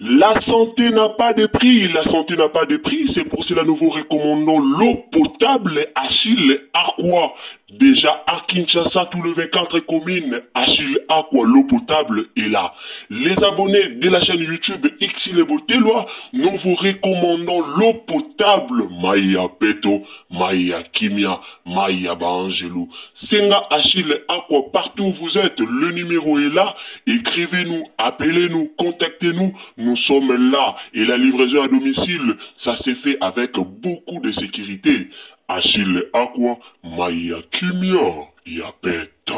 La santé n'a pas de prix, la santé n'a pas de prix, c'est pour cela nous vous recommandons l'eau potable Achille Aqua. Déjà à Kinshasa, tout le 24 communes, Achille Aqua, l'eau potable est là. Les abonnés de la chaîne YouTube Xile Boteloi, nous vous recommandons l'eau potable Maya Peto, Maya Kimia, Maya Baangelou. Senga Achille Aqua, partout où vous êtes, le numéro est là. Écrivez-nous, appelez-nous, contactez-nous, nous sommes là. Et la livraison à domicile, ça s'est fait avec beaucoup de sécurité. Achille Aqua, Maya Kimia, Yapeto.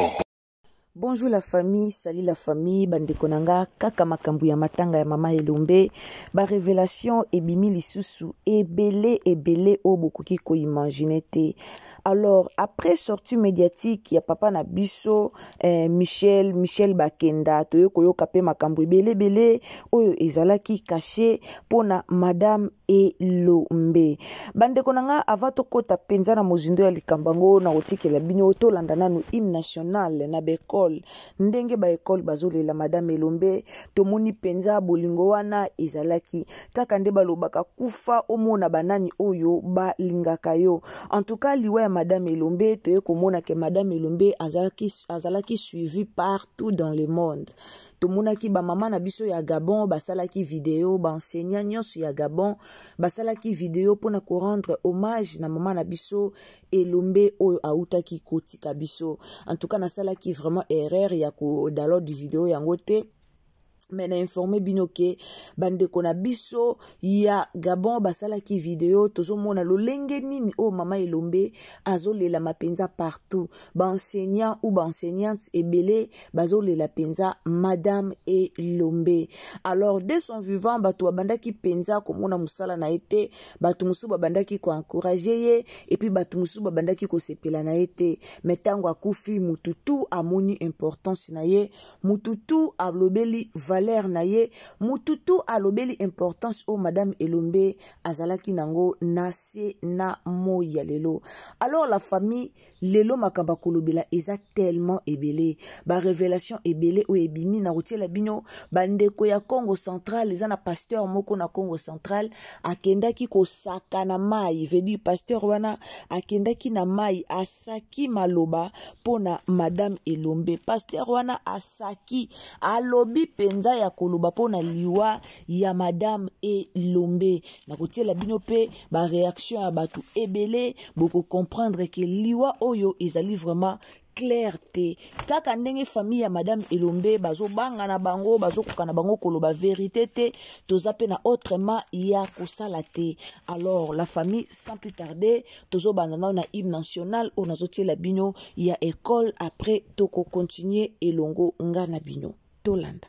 Bonjour la famille, salut la famille, bandeko na nga kaka makambo ya matanga ya mama Elombe, ba révélation ebimi lisusu ebele ebele oyo bokoki ko imaginer te. Alors après sortie médiatique ya papa na biso eh, Michel Michel Bakenda, toye koyoka pe makambo ebele ebele oyo ezalaki caché pona madame Elombe. Bandeko na nga avant tokota penza na mozindo ya likambo yango na kotikela bino tolanda nanu hymne national na baekole ndenge baekole bazolela madame Elombe tomoni penza bolingo wana ezalaki kaka nde balobaka kufa omona banani oyo balingaka yo. En tout cas liwa ya madame Elombe toye komona ke madame Elombe azalaki, azalaki suivi partout dans le monde. Tomonaki ba mama na biso ya Gabon basalaki video, ba enseignants nyonso ya Gabon basalaki video mpona ko rendre hommage na mama na biso Elombe oyo autaki kotika biso. En tout cas nasalaki vraiment erreur ya ko download video yango te, mais na informer bino ke bandeko na biso ya Gabon basalaki video, tozomona lolenge nini oyo mama Elombe azolelama mpenza partout, ba enseignants ou ba enseignantes ebele bazolela mpenza madame Elombe. Alors de son vivant bato babandaki mpenza komona mosala na ye te, bato mosusu babandaki koencourager ye et puis bato mosusu babandaki kosepela na ye te, mais ntango akufi mutu tu amoni importance na ye, mutu tu alobeli valeur na ye, mutu tu alobeli importance oyo madame Elombe azalaki nango na se na moi ya lelo. Alors la famille, lelo makambo ya kolobela eza tellement ebele, ba révélation ebele oyo ebimi na kotiela bino bandeko ya Congo Central. Eza na pasteur moko na Congo Central akendaki kosaka na mai, veut dire pasteur wana akendaki na mai asaki maloba mpona madame Elombe. Pasteur wana asaki alobi mpenza ya koloba mpona liwa ya madame Elombe. Na kotiela bino mpe ba réaction ya bato ebele, boko comprendre que liwa oyo ezali vraiment clair te. Kaka ndenge famille ya madame Elombe bazobanga na bango, bazokoka na bango koloba vérité te, toza pe na autrement ya kosala te. Alors la famille, sans plus tarder, tozobanda nao na hymne national oyo nazotiela bino ya école, après toko continuer elongo nga na bino. Tolanda.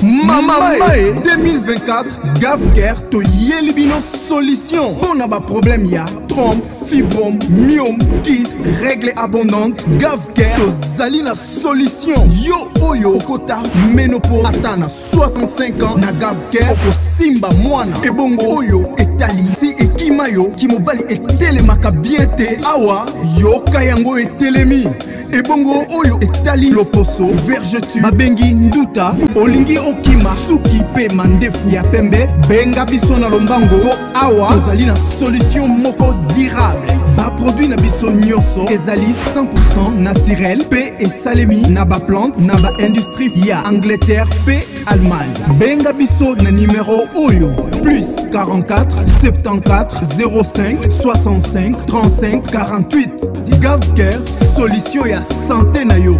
Mama Mae 2024, Gavcare toyeli bino solution mpona ba problème ya trompe, fibrome, myome, kyste, Règle abondante, Gavcare tozali na solution. Yo oyo okota ménopause ata na 65 ans, na Gavcare okosimba mwana. Ebongo oyo etali si ekima yo kimobali etelemaka bien te, awa yoka yango etelemi. Ebongo oyo etali loposo vergeture babengi nduta, olingi okima suki pe mandefu ya pembe, benga biso na lombango po awa tozali na solution moko durable. Baproduit na biso nyonso ezali 100% naturel pe esalemi na baplante na baindustrie ya Angleterre pe Allemagne. Benga biso na numero oyo plus 44 74 05 65 35 48. Gavcare, solution ya santé na yo.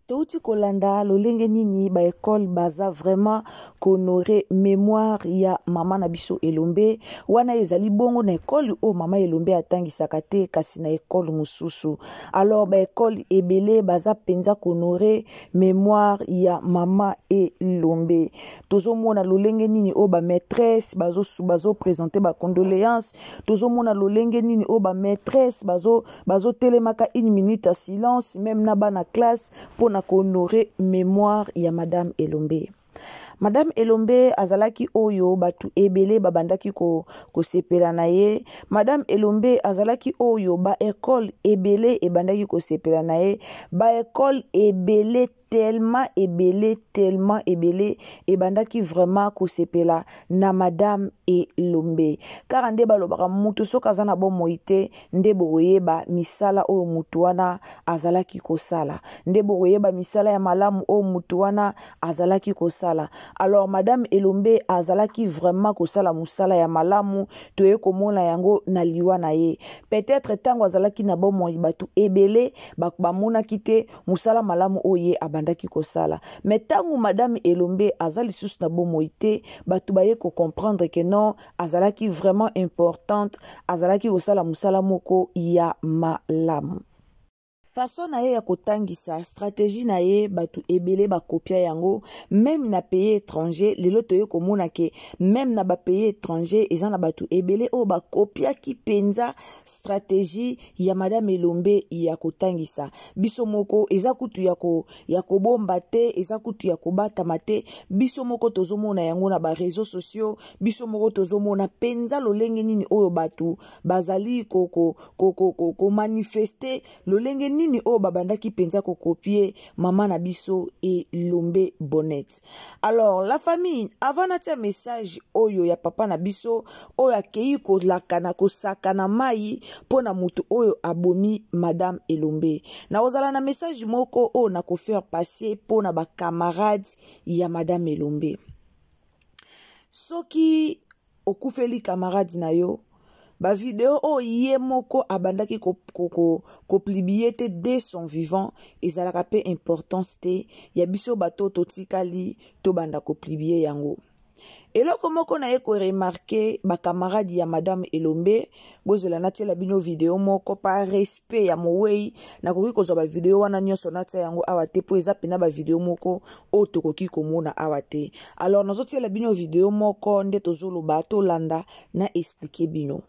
Touti kolanda lolenge nini baekole baza vraiment kohonore mémoire ya mama na biso Elombe. Wana ezali bongo na ekole oyo mama Elombe atangisaka te, kasi na ekole mosusu. Alors baekole ebele baza mpenza kohonore mémoire ya mama Elombe. Tozomona lolenge nini oyo bamaîtresse bazoprésente bacondoléance. Tozomona lolenge nini oyo bamaîtresse bazotelemaka une minute ya silence même na bana classe mpona kohonore mémoire ya madame Elombe. Madame Elombe azalaki oyo bato ebele babandaki kosepela na ye. Madame Elombe azalaki oyo ba école ebele ebandaki kosepela na ye. Ba école ebele tellement ebele, tellement ebele ebandaki vraiment kosepela na madame Elombe. Kaka nde balobaka mutu soki aza na bomoi te nde bokoyeba misala oyo mutu wana azalaki kosala, nde bokoyeba misala ya malamu oyo mutu wana azalaki kosala. Alors madame Elombe azalaki vraiment kosala mosala ya malamu, toye komona yango na liwa na ye. Peut-être ntango azalaki na bomoi bato ebele bamonaki te mosala malamu oyo ye abandaki kosala. Mais ntango madame Elombe aza lisusu na bomoi te, bato baye kocomprendre que non, azalaki vraiment importante, azalaki kosala mosala moko ya malamu. Façon na ye ya kotangisa, stratégie na ye, bato ebele bakopia yango, même na pays étranger. Lelo toye komona ke même na ba pays étranger eza na bato ebele oyo bakopiaki mpenza stratégie ya madame Elombe ya kotangisa. Biso moko eza kutu ya kobomba te, eza kutu ya kobatama te. Biso moko tozomona yango na ba réseaux sociaux, biso moko tozomona mpenza lolenge nini oyo bato bazali komanifeste, lolenge nini oyo babandaki mpenza kokopie mama na biso Elombe Bonnet. Alors la famille, avant natia message oyo ya papa na biso oyo akei kolakana kosakana mai mpo na motu oyo abomi madame Elombe, nakozala na message moko oyo nakofaire passer mpo na bacamarade ya madame Elombe. Soki okufeli camarade na yo, bavideo oyo ye moko abandaki kopublier te dès son vivant, ezalaka mpe importance te ya biso bato totikali tobanda kopublier yango. Eloko moko na ye koremarquer, bakamarade ya madame Elombe, bozela natiela bino video moko par respect ya mowei. Nakoki kozwa bavideo wana nyonso natia yango awa te, mpo eza mpena bavideo moko oyo tokoki komona awa te. Alors nazotiela bino video moko nde tozoloba, tolanda na expliquer bino.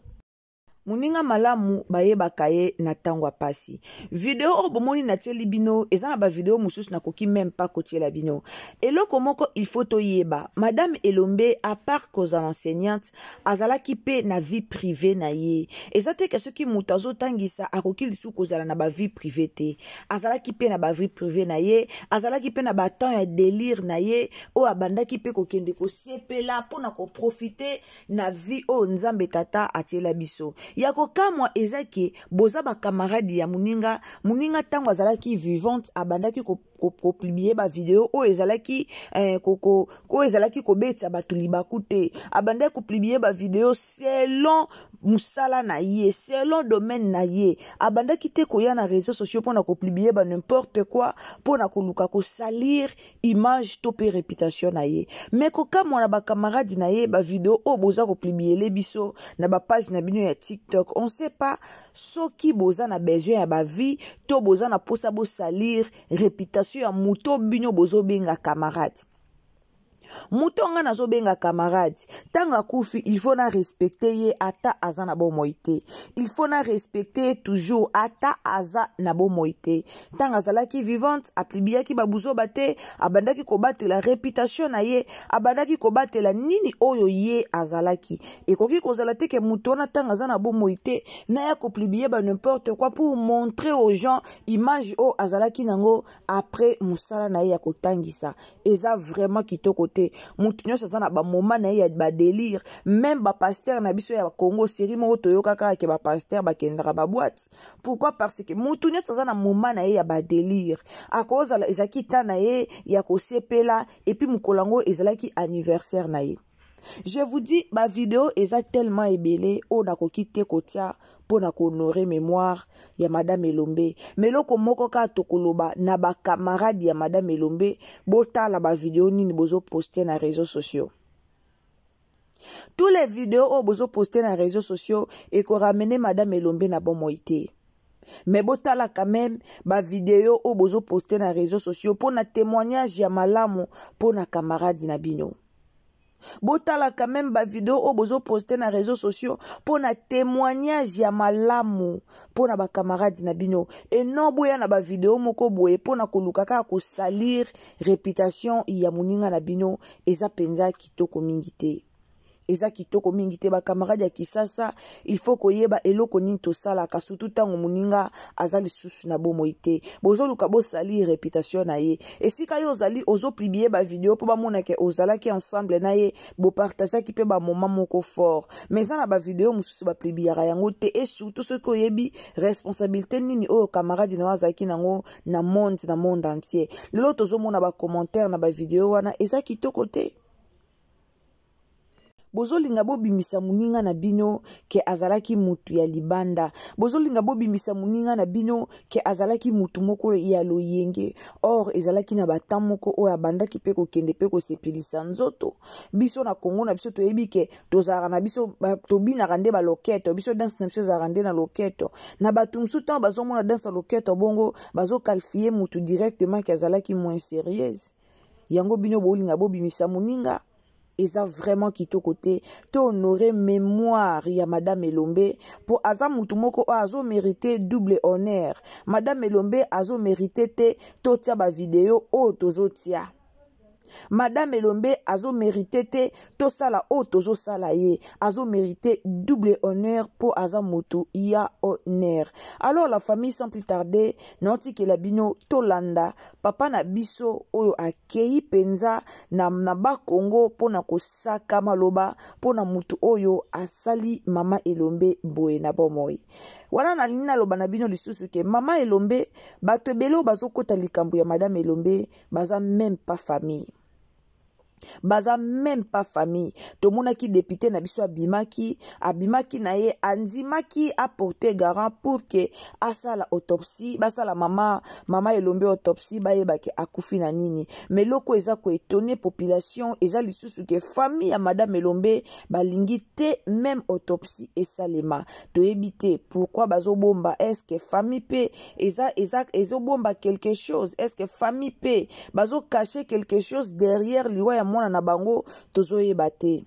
Moninga malamu bayebaka ye na ntango ya pasi. Video oyo bomoni natieli bino eza na bavideo mosusu nakoki même pas kotiela bino. Eloko moko il faut toyeba, madame Elombe, à part kozala enseignante, azalaki mpe na vie privée na ye. Eza te ke soki moto azotangisa akoki lisusu kozala na bavie privée te. Azalaki mpe na bavie privée na ye, azalaki mpe na batemps ya délire na ye oyo abandaki mpe kokende kosepela mpona koprofite na vie oyo Nzambe tata atiela biso. Ya kokamwa eza ke boza bakamarade ya moninga. Moninga ntango azalaki vivante abandaki kopublier bavideo oyo ezalaki oyo ezalaki kobetisa bato libaku te. Abandaki kopublier bavideo selon mosala na ye, selon domaine na ye. Abandaki te koya na réseaux sociaux mpona kopublier ba n'importe quoi, mpona koluka kosalir image to mpe réputation na ye. Mais kokamwa na bakamarade na ye, bavideo oyo boza kopublier biso na bapage na bino ya TikTok, on sait pas soki boza na besoin ya bavie to boza na mposa bosalir réputation ya moto bino bozobenga camarade. Moto nga nazobenga camarade, ntango akufi, il faut na respecte ye ata aza na bomoi te. Il faut na respecte ye toujours ata aza na bomoi te. Ntango azalaki vivante, apubliaki babuzoba te, abandaki kobatela réputation na ye, abandaki kobatela nini oyo ye azalaki. Ekoki kozala te ke moto wana ntango aza na bomoi te, naya kopublie ba n'importe quoi pour montrer aux gens image oyo azalaki nango après mosala na ye ya kotangisa. Eza vraiment kitoko te. Moto nyonso aza na bamoma na ye ya badelire. Même bapaster na biso ya Congo, série moko toyoka kaka ke bapaster bakendaka baboite. Pourquoi? Parce que moto nyonso aza na moma na ye ya badelire. Akozala ezalaki ta na ye ya kosepela, et puis mokolo yango ezalaki anniversaire na ye. Je vous dis, ba vidéo eza tellement ebele oyo nakoki te kotia mpona kohonore mémoire ya Madame Elombe. Mais eloko moko kaka tokoloba na bakamarade ya Madame Elombe, botala ba vidéo nini bozoposte na réseaux sociaux. Tous les vidéos oyo bozoposte na réseaux sociaux ekoramene Madame Elombe na bomoi te. Mais botala quand même ba vidéo oyo bozoposte na réseaux sociaux mpona témoignage ya malamu mpona camarade na bino. Botala quand même ba vidéo oyo bozoposte na réseaux sociaux mpona témoignage ya malamu mpona bakamarade na bino, et non boya na bavideo moko boye mpona koluka kaka kosalir réputation ya moninga na bino. Eza mpenza kitoko mingi te, eza kitoko mingi te. Bakamarade ya Kisasa, il faut koyeba eloko nini tosalaka, surtout ntango moninga aza lisusu na bomoi te. Bozoluka bosali réputation na ye. Esika yo ozali ozopublie bavideo mpo bamonake ozalaki ensemble na ye, bopartageaki mpe bamoma moko fort, mais eza na bavideo mosusu bapubliaka yango te. Et surtout soki oyebi responsabilité nini oyo camarade na yo azalaki nango na monde entier. Lelo tozomona bacommentaire na bavideo wana, eza kitoko te. Bozolinga bobimisa moninga na bino ke azalaki mutu ya libanda, bozolinga bobimisa moninga na bino ke azalaki mutu moko ya loyenge. Or ezalaki na batemps moko oyo abandaki mpe kokende mpe kosepelisa nzoto. Biso na Kongo na biso toyebi ke tozalaka na biso, tobinaka nde baloketo. Biso danse na biso ezalaka nde na loketo. Na bato mosusu, ntango bazomona danse ya loketo bongo, bazoqualifie mutu directement ke azalaki moins sérieuse. Yango bino bolinga bobimisa moninga, eza vraiment kitoko te. Tohonore mémoire ya Madame Elombe mpo aza mutu moko oyo azomérite double honneur. Madame Elombe azomérite te totia bavideo oyo tozotia. Madame Elombe azomérite te tosala oyo tozosala ye. Azomérite double honneur mpo aza motu ya honneur. Alors la famille, sans plus tarder, naotikela bino tolanda papa na biso oyo akei mpenza na Bakongo mpona kosaka maloba mpona motu oyo asali mama Elombe boye na bomoi wana. Nalingi naloba na bino lisusu ke mama Elombe, bato ebele oyo bazokɔta likambo ya Madame Elombe baza même pas famille, baza même pas famille. Tomonaki député na biso abimaki na ye, andimaki aporte garant pour ke asala autopsie, basala mama Elombe autopsie, bayebaki akufi na nini. Mais eloko eza koétonner population eza lisusu ke famille ya Madame Elombe balingi te même autopsie esalema. Toyebi te pourquoi bazobomba. Est-ce famille mpe eza ezobomba quelque chose? Est-ce famille mpe bazocache quelque chose derrière liwa ya mwana na bango? Tozoyeba te,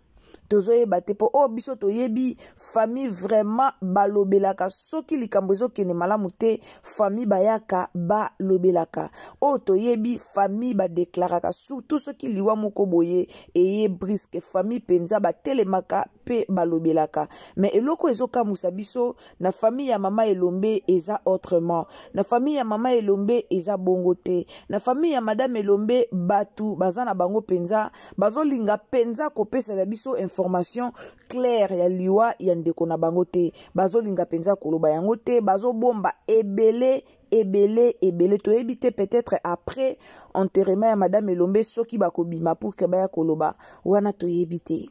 tozoyeba te. Mpo oyo biso toyebi, famille vraiment balobelaka. Soki likambo ezokende malamu te, famille bayaka balobelaka. Oyo toyebi, famille badeklaraka, surtout soki liwa moko boye eye brusque, famille mpenza batelemaka mpe balobelaka. Mais eloko ezokamwisa biso, na famille ya mama Elombe eza autrement. Na famille ya mama Elombe eza bongo te. Na famille ya Madame Elombe, bato baza na bango mpenza bazolinga mpenza kopesela biso information claire ya liwa ya ndeko na bango te. Bazolinga mpenza koloba yango te, bazobomba ebele ebele ebele. Toyebi te, peut-être après enterrement ya Madame Elombe soki bakobima pour ke baya koloba wana, toyebi te.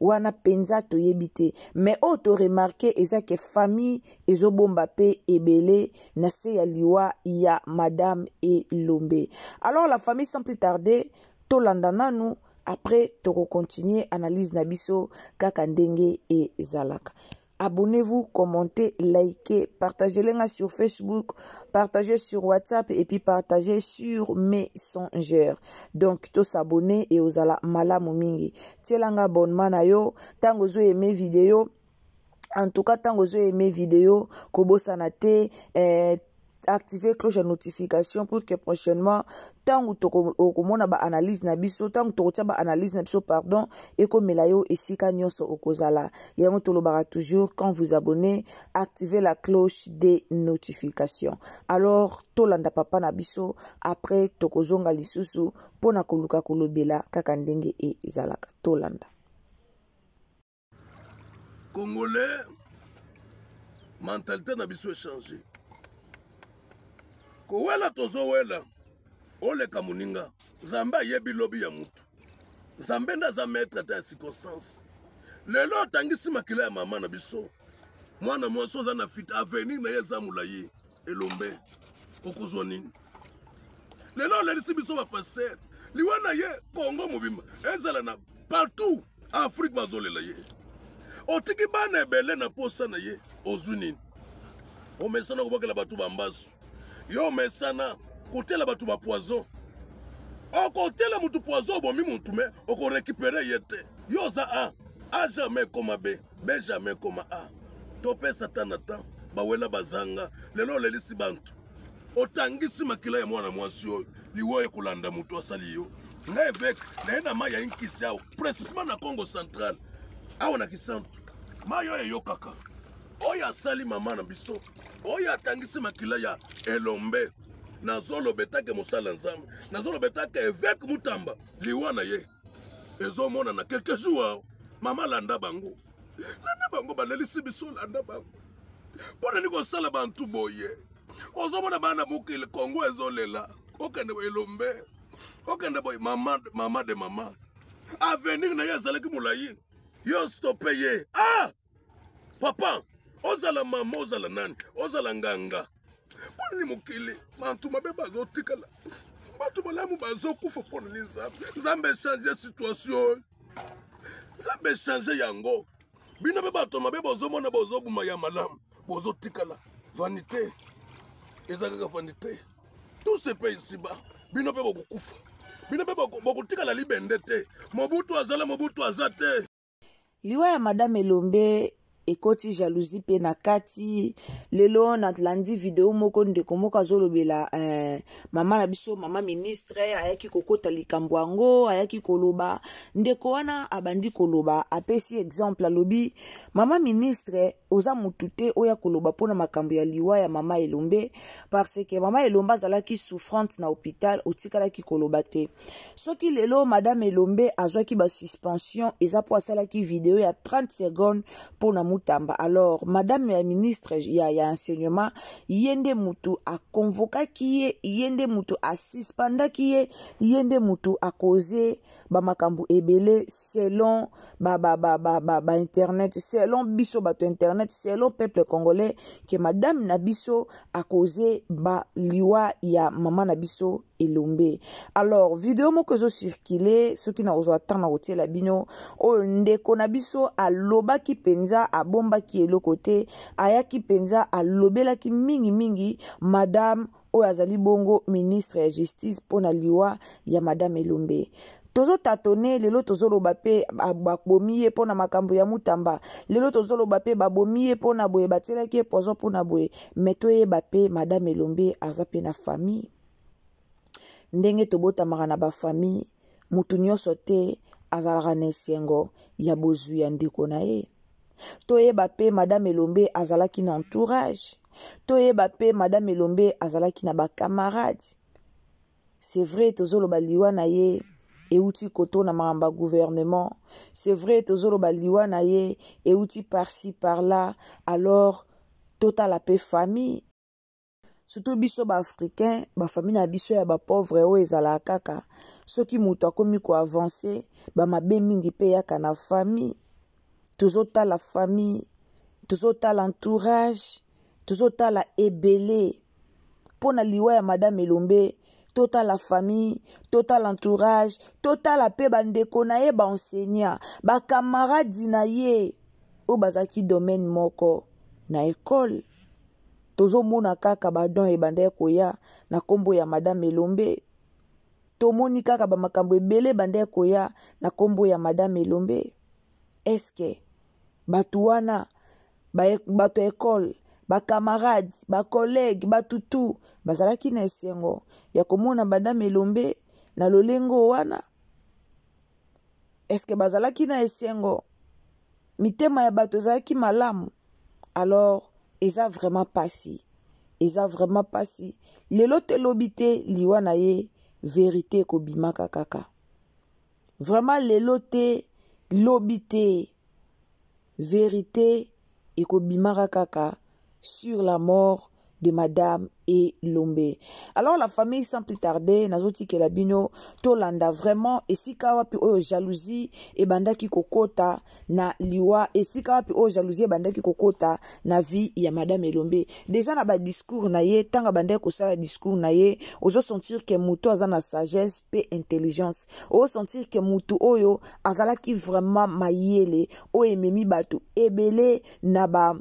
Wana mpenza toyebi te. Mais oyo toremarquer eza ke famille ezobomba mpe ebele na se ya liwa ya Madame Elombe. Alors la famille, sans plus tarder, tolanda nanu, après tokocontinue analyse na biso kaka ndenge ezalaka. Abonnez-vous, commentez, likez, partagez les sur Facebook, partagez sur WhatsApp et puis partagez sur Messenger. Donc to s'abonner et ozala malamu mingi. Tielanga abonnement na yo, tango zo aimer vidéo. En tout cas, tango zo aimer vidéo, kobosana te, eh, activer cloche ya notification pour que prochainement ntango okomona baanalyse na biso, ntango tokotia baanalyse na biso, pardon, ekomela yo esika nyonso okozala. Yango tolobaka toujours, quand vous abonnez, activez la cloche des notifications. Alors tolanda papa na biso, après tokozonga lisusu mpona koluka kolobela kaka ndenge ezalaka. Tolanda. Congolais, mentalité na biso echange. Kowela tozowela oleka moninga. Nzambe ayebi lobi ya mutu. Nzambe nde aza maître ata ya circonstance. Lelo otangisi makila ya mama na biso, mwana mwasi oza na fit avenir na ye eza molai. Elombe okozwa nini? Lelo olelisi biso bapaster, liwa na ye Kongo mobimba ezala na partout Afrique bazolela ye. Otiki bana ebele na posa na ye, ozwi nini? Omesana kobwakela bato bambasu, yo omesana kotela bato bapoison. Okotela motu poison, obomi motu, me okorekipere ye te. Yo oza a a jamais ekoma b, b jamais ekoma a. Topesa ta na ta bawela bazanga. Lelo olelisi bantu, otangisi makila ya mwana mwasi oyo. Liwa ekolanda moto asali yo. Ngai eveke naye na mai ya Inkisi awa, précisement na Congo Central awa na Kisantu, mai oyo eyokaka oyo asali mama na biso, oyo atangisi makila ya Elombe. Nazoloba etake mosala Nzambe, nazoloba etake eveke Mutamba, liwa na ye ezomonana quelques jours awa. Mama, landa bango, landa bango, balelisi biso, landa bango. Mpo nani kosala bantu boye? Ozomona bana mokili Kongo ezolela, okende Elombe, okende boye. Mama, mama de mama, avenir na ye ezalaki molai, yo stope ye. Ah papa, ozala mama, ozala nani, ozala nganga, mpo nini mokili bantu mabe bazotikala, bato malamu bazokufa? Mpo nini? Nzambe, Nzambe echange situation, Nzambe echange yango. Bino mpe bato mabe bozomona, bozobuma ya malamu, bozotikala. Vanité eza kaka vanité, tout se paye ici-bas. Bino mpe bokokufa, bino mpe bokotikala libende te. Mobutu azala, Mobutu aza te. Liwa ya madame Elombe ekoti jalousie mpe na kati. Lelo nalandi video moko, ndeko moko azolobela mama na biso, mama ministre ayaki kokota likambo yango, ayaki koloba. Ndeko wana abandi koloba, apesi exemple, alobi: mama ministre, oza mutu te oya koloba mpona makambo ya liwa ya mama Elombe, parce que mama Elombe azalaki souffrante na hôpital, otikalaki koloba te. Soki lelo madame Elombe azwaki basuspension, eza mpo asalaki video ya 30 secondes mpona Mutamba. Alors madame ya ministre ya enseignement, ye nde mutu akonvokaki ye, ye nde mutu asuspendaki ye, ye nde mutu akoze bamakambo ebele selon ba, ba, ba, ba, ba, ba internet, selon biso bato internet, selon peuple congolais, ke madame na biso akoze baliwa ya mama na biso Elombe. Alors video moko ezocircule, soki nakozwa temps na kotiela bino, oyo ndeko na biso alobaki mpenza, abombaki eloko te, ayaki mpenza alobelaki mingimingi madame oyo azali bongo ministre ya justice mpona liwa ya madame Elombe. Tozotatone lelo, tozoloba mpe babomi ye mpona makambo ya Mutamba. Lelo tozoloba mpe babomi ye mpona boye, batielaki ye poison mpona boye. Me toyeba mpe madame Elombe aza mpe na famille. Ndenge tobotamaka na bafamille, mutu nyonso te azalaka na esengo ya bozwi ya ndeko na ye. Toyeba mpe madame Elombe azalaki na entourage, toyeba mpe madame Elombe azalaki na bacamarade. C'est vrai, tozoloba liwa na ye euti koto na makambo ya gouvernement. C'est vrai, tozoloba liwa na ye euti par-ci par-là. Alors totala mpe famille, surtout biso baafricain, bafamille na biso ya bapauvre oyo ezalaka kaka soki moto akomi koavance, bamabe mingi mpe eyaka na famille. Tozotala famille, tozotala entourage, tozotala ebele mpo na liwa ya madame Elombe. Totala famille, totala entourage, totala mpe bandeko na ye, baenseignant, bakamaradi na ye. oyo bazalaki domaine moko na ekole. Tozomona kaka badon ebandaki koya na nkombo ya Madame Elombe. Tomoni kaka bamakambo ebele ebandaki koya na nkombo ya Madame Elombe. Eske bato wana, bato ya ekole, bacamarade, bacollègue, bato tu bazalaki na esengo ya komona Madame Elombe na lolengo wana? Eske bazalaki na esengo? Mitema ya bato ezalaki malamu? Alors eza vraiment pasi, eza vraiment pasi. Lelo te lobi te liwa na ye, verité ekobimaka kaka. Vraiment lelo te lobi te, verité ekobimaka kaka sur la mort de Madame Elombe. Alors la famille, sans plus tarder, nazotikela bino tolanda vraiment esika wapi oyo jalousie ebandaki kokota na liwa, esika wapi oyo jalousie ebandaki kokota na vie ya Madame Elombe. Déjà na ba discours na ye, tanga bandaki kosala discours na ye, ozo sentir que mutu aza na sagesse pe intelligence. Ozo sentir que mutu oyo azalaki vraiment mayele, oyo ememi batu ebele na ba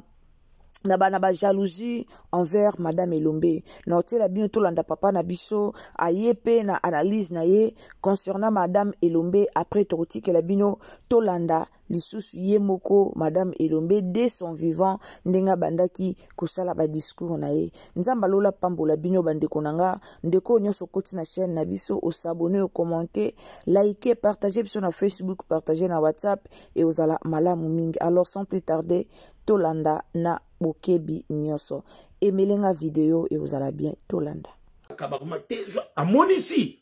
na ba na ba jalousie envers Madame Elombe. Na otiela bino tolanda papa na biso aye pe na analyse na ye concernant Madame Elombe. Après tokotikela bino tolanda lisusu ye moko Madame Elombe dès son vivant ndenge abandaki kosala ba discours na ye. Nzambe alola pambola bino bandeko na nga, ndeko nyonso okoti na chaîne na biso, osabonner, okommente, liker, partager biso na Facebook, partager na WhatsApp et ozala malamu mingi. Alors sans plus tarder, tolanda na bokebi nyonso. Emelenga video et ozala bien, tolanda. Kabakoma te amonisi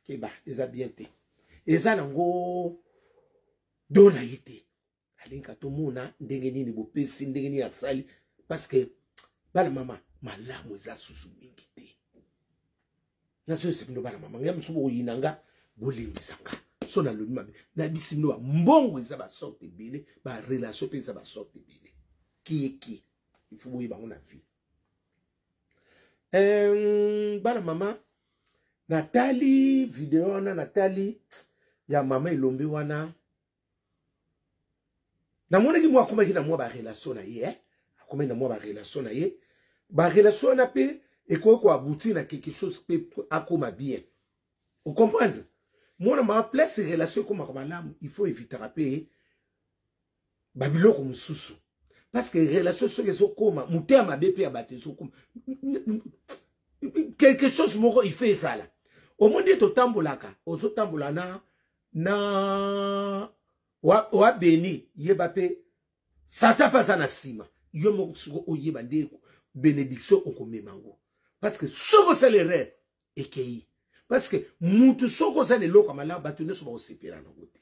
keba eza bien te, eza nango do na ye te, alinga tomona ndenge nini bopesi, ndenge nini asali, parce que bana mama malamu eza susu mingi te. Nazoyebisa bino bana mama ngai mosusu bokoyina nga, bolimbisa nga so nalobi mabe. Nayebisi bino bambongo eza basorte ebele, barelation mpe eza basorte ebele. Kieki il faut boyeba yango na vie. Bana mama, natali video wana, natali ya mama Elombe wana, namonaki mwa akomaki na mwa barelation na ye, akomaki na mwa barelation na ye. Barelation wana mpe ekoki koaboutir na quelque chose mpe akoma bien. Ocomprendre mwana mama, place relation ekomaka malamu, il faut évitaka mpe babiloko mosusu, parce que relation soki ezokoma motema mabe mpe ya bato ezokoma quelque chose moko, il faut ezala. Omoni nde totambolaka, ozotambola na wa beni, yeba mpe satan mpe aza na nsima yo moko. Siko oyeba nde bénédiction okomema yango, parce que soki osala erreur ekei, parce que mutu soki oza na eloko ya malamu, bato nyonso bakosepela nango te.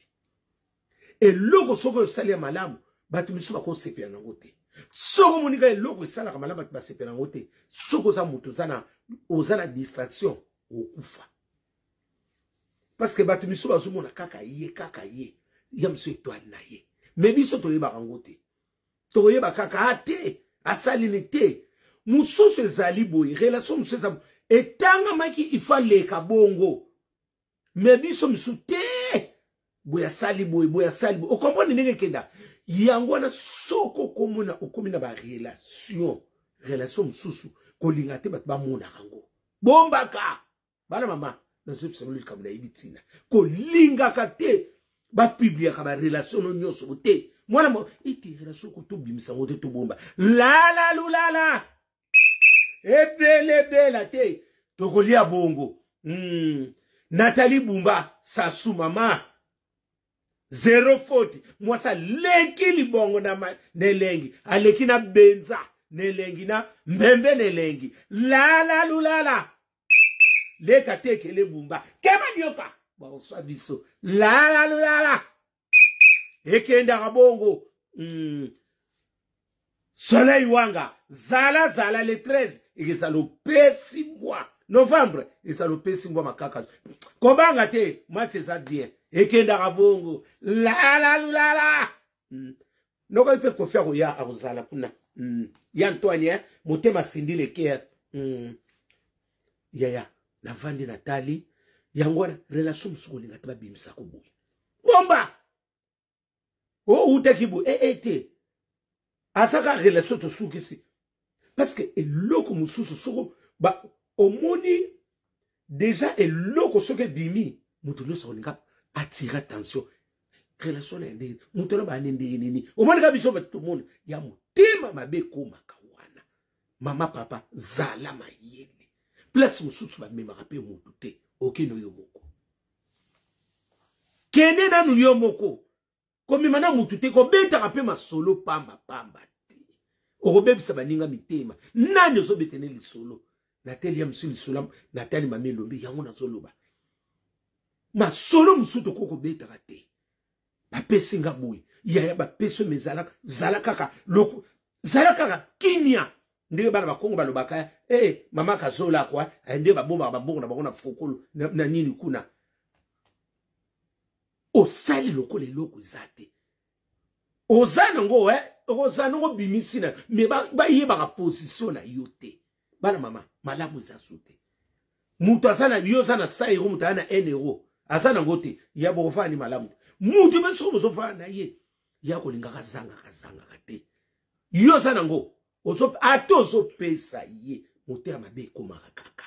Eloko soki osali ya malamu, bato misusu bakosepela nango te. Soki omoni kaka eloko esalaka malamu, bato basepela nango te. Soki oza motu oza na distraction, okufa, parce que bato misusu bazomona kaka ye, kaka ye ya mosu étoile na ye, me biso toyebaka yango te. Tokoyeba kaka a te asalini te. Mosusu ezali boye, relation mosusu eza etangamaki, ifo aleka bongo, me biso mosusu te, boye asali boye, boye asali boye. Okomprendre ndenge ekenda yango wana. Soki okomona okomi na barelation, relation mosusu kolinga te bato bamonaka yango, bombaka. Bana mama, nazobisa bino likambo nayebi ntina kolingaka te bapubliaka barelation no nyonso te. Mwana mo ete relation ko tobimisa yango te, tobomba lala lulala ebelebela te, tokolia bongo. Nathalie Bumba Sasu, mama zero faute, mwasi aleki libongo na elengi, aleki na benza na elengi na mbembe na elengi, lala lulala leka te ekele bumba kema nioka bakoswa biso, lala lulala ekendaka bongo. Soleil wanga zala zala le 13 ezala opesi mbwa novembre, ezala opesi mbwa makaka, kobanga te, match eza bien, ekendaka bongo lala lulala. Nokoki mpe Kofi akoya, akozala kuna. Ya Antoine, motema sindi leker. Yaya navandi natali yango wana, relation mosusu kolinga te babimisako boye, bomba. Outaki boye ee eh, te, azaka relation tosukisi, parce que eloko mosusu soko ba omoni deja eloko soki ebimi, moto nyonso akolinga atire attention relation na ye ndenge moto na bande ndenge nini. Omoni kaka biso bato tomona ya motema mabe ekomaka wana. Mama, papa, zala mayele. Place mosusu bamemaka mpe motu te, okende yo moko, kende nanu yo moko, komema na mutu te, kobetaka mpe masolo pamba pamba te, okobebisa baninga mitema. Nani ozobetene lisolo? Nateli ya mosusu lisolo, natali mama Elombi yango nazoloba masolo mosusu tokoki kobetaka te. Bapesi nga boye, yaya, bapesi oyo, ezala zala kaka loko, zala kaka kimia. Ndenge bana bakongo balobaka e eh, mama kazola kwa eh, nde babombaka bambongo na bango na fokolo na, na nini kuna. Osali lokola eloko eza te, oza nango eh, oza nango bimisi na me bayebaka position na yo te. Bana mama, malamu eza su te. Moto aza na yo, oza na 100 euro, moto aza na 1 euro, aza nango te, ya bokofana ni malamu te. Moto mpe soki bozofana na ye, ya kolingaka azangaka zangaka te. Yo oza nango, ata ozopesa ye, motema mabe ekomaka kaka.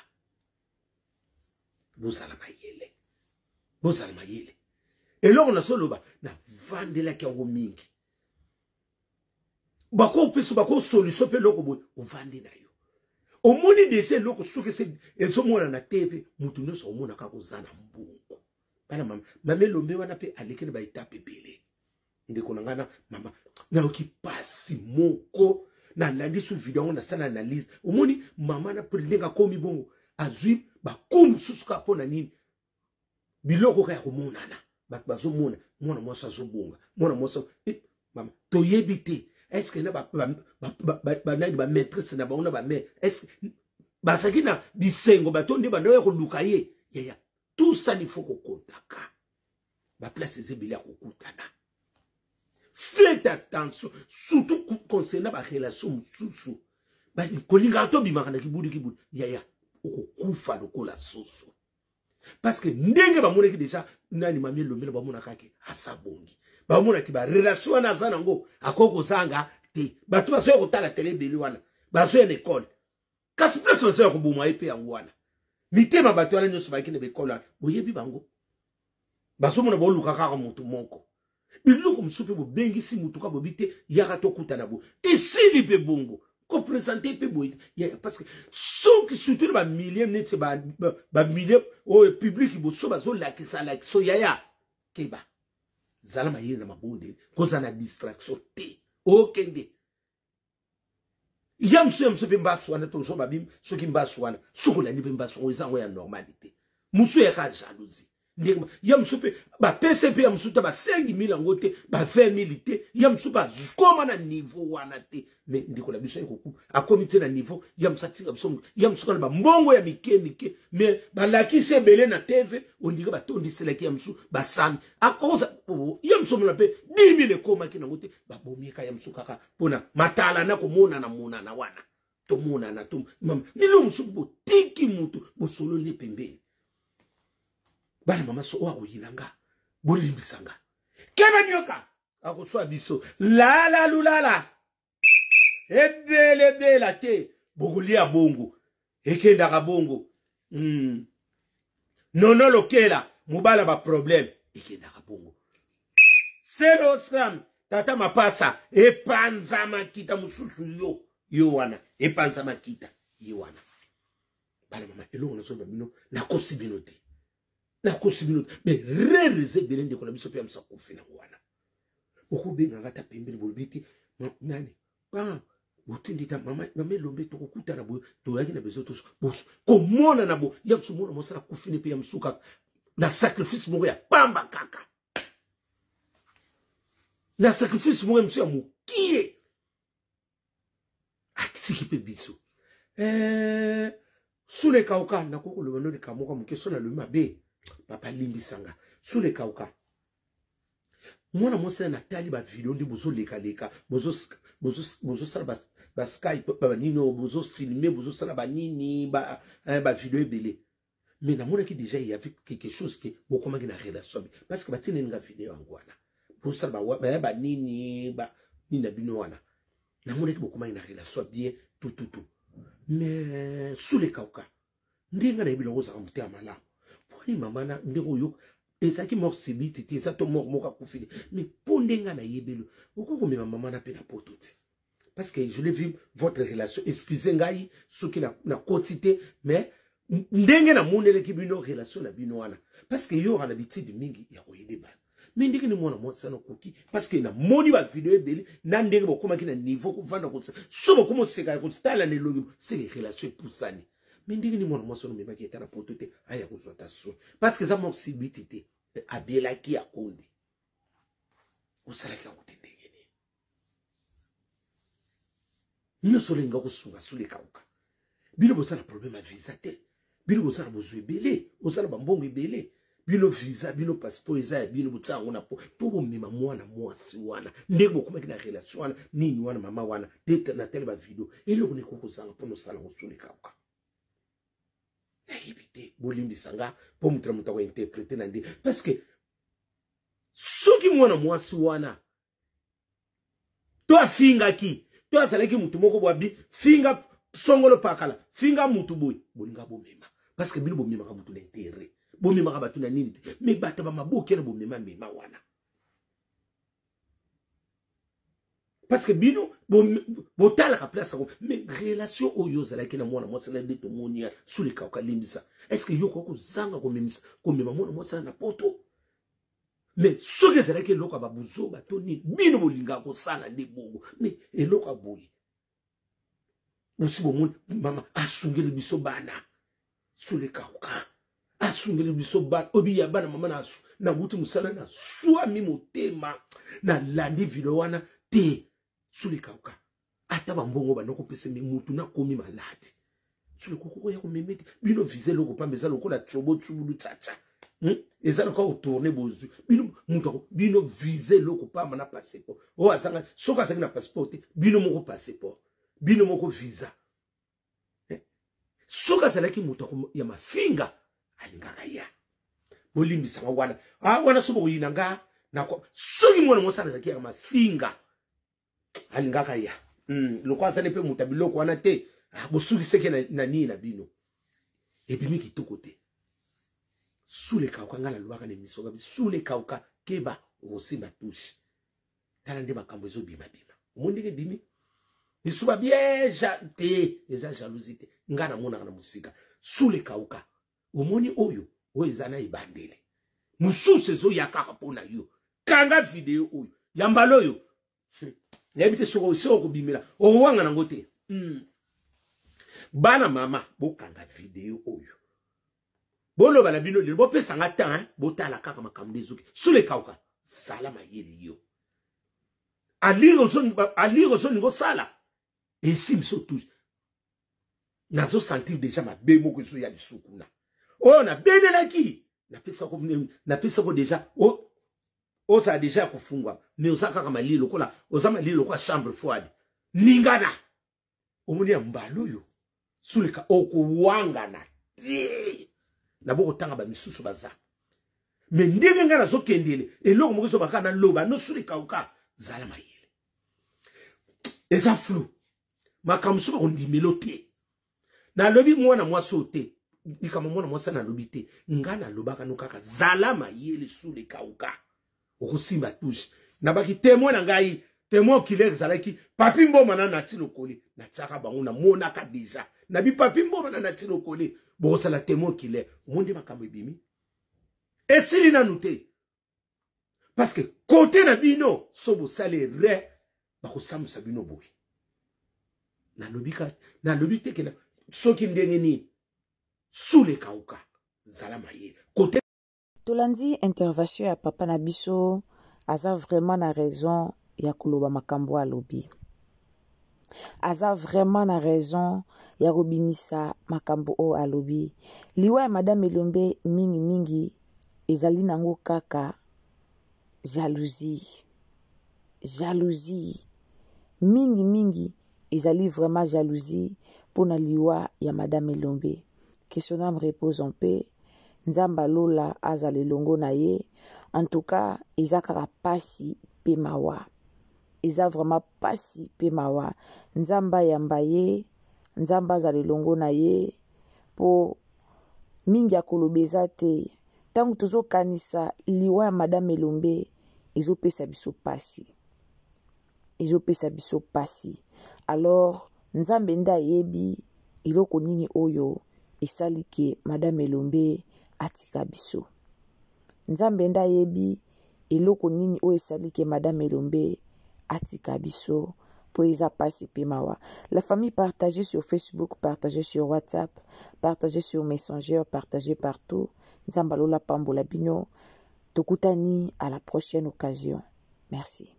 Bozala mayele, bozala mayele. Eloko nazoloba, navandelaki yango mingi. Bakopesa bako solution mpe eloko boye, ovandi na yo, omoni deja eloko soki ezomona na TV, motu nyonso omona kaka oza na mbongo. Bana mama, mama Elombe wana mpe aleki na baetape ebele. Ndeko na ngai na mama, nayoki pasi moko. Nalandi su video yango, nasala analyse. Omoni mama na ndenge akomi bongo, azwi baku mosusu kaka mpo na nini? Biloko kaka ya komonana, bato bazomona mwana mwasi azobonga, mwana mwasi eh, mama toyebi te est-ce na banani, bamaîtresse na bango na bamare, est-ce bazalaki na bisengo? Bato nde banda oya koluka ye. Yaya, tout ça il faut kokotaka baplace eza ebele ya kokutana. Faites attention, surtout concernant barelation mosusu. Kolingaka tobimaka na kibudi kibudi, yaya, okokufa lokola soso, parce que ndenge bamonaki deja nani, mami Elombela, bamonaka ke aza bongi, bamonaki barelation wana aza nango, akoki kozanga te. Bato bazoya kotala tele ebele wana, bazoya na ekole, kasi place bazoya koboma ye mpe yango wana. Mitema bato wana nyonso bayaki na baekole wana, boyebi bango, bazomona boluka kaka motu moko. Biloko mosusu mpe bobengisi motu ka bobi te, yaka tokutana boye, esili mpe bongo kopresente mpe boye te, parce que soki surtout na bamilie neti bamilie oyo public boso bazolakisa lakiso. Yaya, keba, zala mayele na mabondeli, kozala na distraction te. Okende ya mosusu, ya mosusu mpe mbasu wana tozo babi, soki mbasu wana, soki olandi mpe mbasu yango, eza yango ya normalité. Mosusu yaka jalousie, ndenge ya mosusu mpe bapesa mpe ya mosusu ta ba 5 000 yango te, ba 20 000 te, ya mosusu bakoma na niveau wana te. Me ndeko na biso ekoku akomi te na niveau ya mosusu, atika biso ya mosusu kana bambongo ya mike mike, me balakisi ebele na TV, ondike batondiselaki ya mosusu basami akoza ya mosusu omona mpe 10 000 ekomaki nango te, babomieka ya mosusu kaka mpona matala na komonana monana wana, tomonana to mama milo mosusu botiki motu bosololi pembeni. Bana mama, so oyo akoyina nga, bolimbisa nga. Keba, nyoka akoswa biso lala lulala ebelebela te, bokolia bongo, ekendaka bongo. Nono lokela mobala baproblème ekendaka bongo. Selo slam tata mapasa epanza makita mosusu yo yo wana epanza makita ye wana. Bana mama, eloko nazoloba bino, nakosi bino te, nakosi bino te. Me rere eza ebele. Ndeko na biso mpe ya mosakufi nango wana, okobenganga ata pembeni, bolobi te nani botindi ta mama, mama Elombe, tokokutana boye, toyaki na besoin toso komonana bo ya mosu mona mosala kufini mpe ya mosu kaka na sacrifice moko ya pamba, kaka na sacrifice moko ya mosu ya mokie, atiki mpe biso eh, sule kauka. Nakoki koloba no likambo moko moke, so nalobi mabe, papa limbisanga. Sule kauka, mwana mwasi na natali bavideo nde bozolekaleka, bozosala baskype, banini oyo bozofilme, bozosala banini, bavideo ebele. Mais namonaki déjà il y avait quelque chose ke bokomaki na relation, parce que batineli nga video yango wana. Bosala baya banini ba nini na bino wana. Namonaki bokomaki na relation bien tututu. Mais sous les kauka. Ndenge nayebi loko ozalaka motema malamu. Poni mama na ndenge oyoka ezalaki mort subite te, eza to mort moko akufi te. Mais mpo ndenge nayebeli okoki komema mama na mpe na poto te. Parce que je l'ai vu votre relation. Excusez ngai soki na koti te, mais ndenge namonelaki bino relation na bino wana. Parce que yo na bitidi mingi ya koyede bana. Mais ndenge ni mwana mwasi na koki parce que na moni ba vidéo ebele na ndenge bokomaki na niveau kovanda kotisa. So bokomo seka ya kotala na elongi, c'est relation epusani. Mais ndenge ni mwana mwasi wana omemaki eta na poto te, aya kozwa ta soin. Parce que eza mort subite te. Abelaki ya konde. Osalaki yango te ndenge nini? Nyonso olinga kosunga suli ekauka. Bino bozala problème ya visa te. Bino bozala bozwi ebele, bozala bambongo ebele. Bino visa, bino passeport eza ya bino, botia yango na po po bomema mwana mwasi wana. Ndenge bokomaki na relation wana, nini wana mama wana, te na tele ba video. Eloko nini kokozanga mpo nosala yango suli ekauka. Nayebi te, bolimbisa nga po moto na moto akointerprete na nde. Parce que soki mwana mwasi wana to afingaki, to azalaki mutu moko bwabi, finga songolo pakala, finga mutu boye, bolinga bomema. Parce que bino bomemaka mutu na intérêt, bomemaka bato na nini te, mais bato ba maboke na bomema mema wana. Parce que bino botalaka place yango, mais relation oyo ozalaki na mwana mwasi na nde tomoni ya suleka okalimbisa. Est-ce que yo okoki kozanga komemisa, komema mwana mwasi na poto? Mais soki ezalaki eloko ya babuzoba to nini, bino bolingaka kosala nde bongo. Mais eloko ya boye, osi bomoni mama asungeli biso bana sulekauka, asungeli biso bana obi ya bana mama na nawuti mosala na swami motema nalandi video wana te sulekauka. Ata bambongo banda kopesa me mutu nakomi maladi sulekauka oya komeme te. Bino vise eloko pamba eza lokola tsobo tsubulu tsatsa. Eza lokola kotourne bozwi bino mutu ako bino vise eloko pamba na passeport. Oyo azanga soki azangi na passeport te, bino moko passeport, bino moko visa. Soki azalaki moto ya mafinga alingaka ya bolimbisanga wana. Wana soki bokoyina nga na soki mwana mwasi azalaki ya mafinga alingaka ya. Lokola azali mpe moto ya biloko wana te, bosukiseke na nini na bino ebimi kitoko te. Sule kauka nga nalobaka na émission gabi, sule kauka keba okosimba touche. Tala nde makambo ezobima-bima. Omoni ndenge ebimi? Lisuba bien te, eza jalousie te. Nga namonaka na mosika. Sule kauka. Omoni oyo, oyo eza na ebandeli. Mosusu ezoya kaka mpo na yo. Kanga video oyo. Ya mbala oyo. Nayebi te soki soki okobimela, okowanga nango te. Bana mama, bokanga video oyo. Boloba na bino lelo, bopesa nga temps, hein? Botala kaka makambo nde ezoki. Sule kauka, sala mayele yo. Alire ozolinga osala, esimbi so touche. Nazo sentir déjà mabe moko ezoya lisusu kuna. Oyo nabelelaki, napesako déjà, ozala déjà ya kofungwa, mais oza kaka malili lokola, oza malili lokola chambre froide. Ningana. Omoni ya mbala oyo, suleka okowangana te. Naboko tanga ba misusu baza. Mais ndenge nga nazokendele, eloko moko ezobaka na loba, no suleka oka, zala mayele. Eza flou. Makambo soki bakondimelo te. Nalobi mwana mwasi oyo te. Likambo mwana mwasi nalobi te. Nga nalobaka no kaka zala mayele suleka oka. Okosimba touche. Nabaki témoin na ngai, témoin oculaire ezalaki Papi Mboma na Nati Lokole. Natiaka bango namonaka déjà. Nabi Papi Mboma na Nati Lokole. Bozala témoin oculaire. Omonde makambo ebimi. Esili nanu te. Parce que côté na bino so bosali erreur bakosambusa bino boye. Nalobi ka, nalobi te ke na, soki ndenge nini sule kauka zala mayele. Côté tolandi intervention ya papa na biso, aza vraiment na raison ya koloba makambo alobi. Aza vraiment na raison ya kobimisa makambo oyo alobi. Liwa ya Madame Elombe mingi mingi ezali nango kaka jalousie. Jalousie. Mingi mingi ezali vraiment jalousie pona liwa ya Madame Elombe. Que son âme repose en paix. Nzambe ya lola azala elongo na ye. En tout cas, eza kaka pasi pe mawa. Eza vraiment pasi pe mawa. Nzambe ayamba ye, Nzambe azala elongo na ye po mingi ya koloba eza te. Ntango tozokanisa liwa ya Madame Elombe ezopesa biso pasi. Ezopesa biso pasi. Alors Nzambe nde ayebi eloko nini oyo esali ke Madame Elombe atika biso. Nzambe nde ayebi eloko nini oyo esali ke Madame Elombe atika biso po eza pasi pe mawa. La famille, partagez sur Facebook, partagez sur WhatsApp, partagez sur Messenger, partagez partout. Nzambe alola pambola bino. Tokutani à la prochaine occasion. Merci.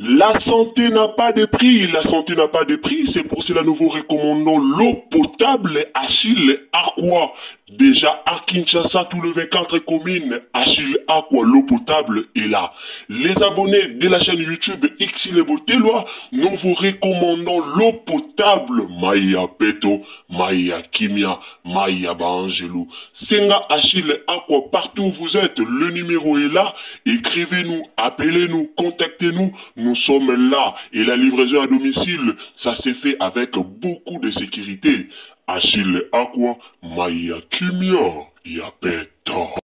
La santé n'a pas de prix, la santé n'a pas de prix, c'est pour cela nous vous recommandons l'eau potable Achille Aqua. Déjà à Kinshasa, tout le 24 communes, Achille Aqua, l'eau potable est là. Les abonnés de la chaîne YouTube Xile Boteloi, nous vous recommandons l'eau potable Maya Peto, Maya Kimia, Maya Baangelou. Senga Achille Aqua, partout où vous êtes, le numéro est là. Écrivez-nous, appelez-nous, contactez-nous, nous sommes là. Et la livraison à domicile, ça s'est fait avec beaucoup de sécurité. Achille Aqua, Maya Kimia, Yapeto.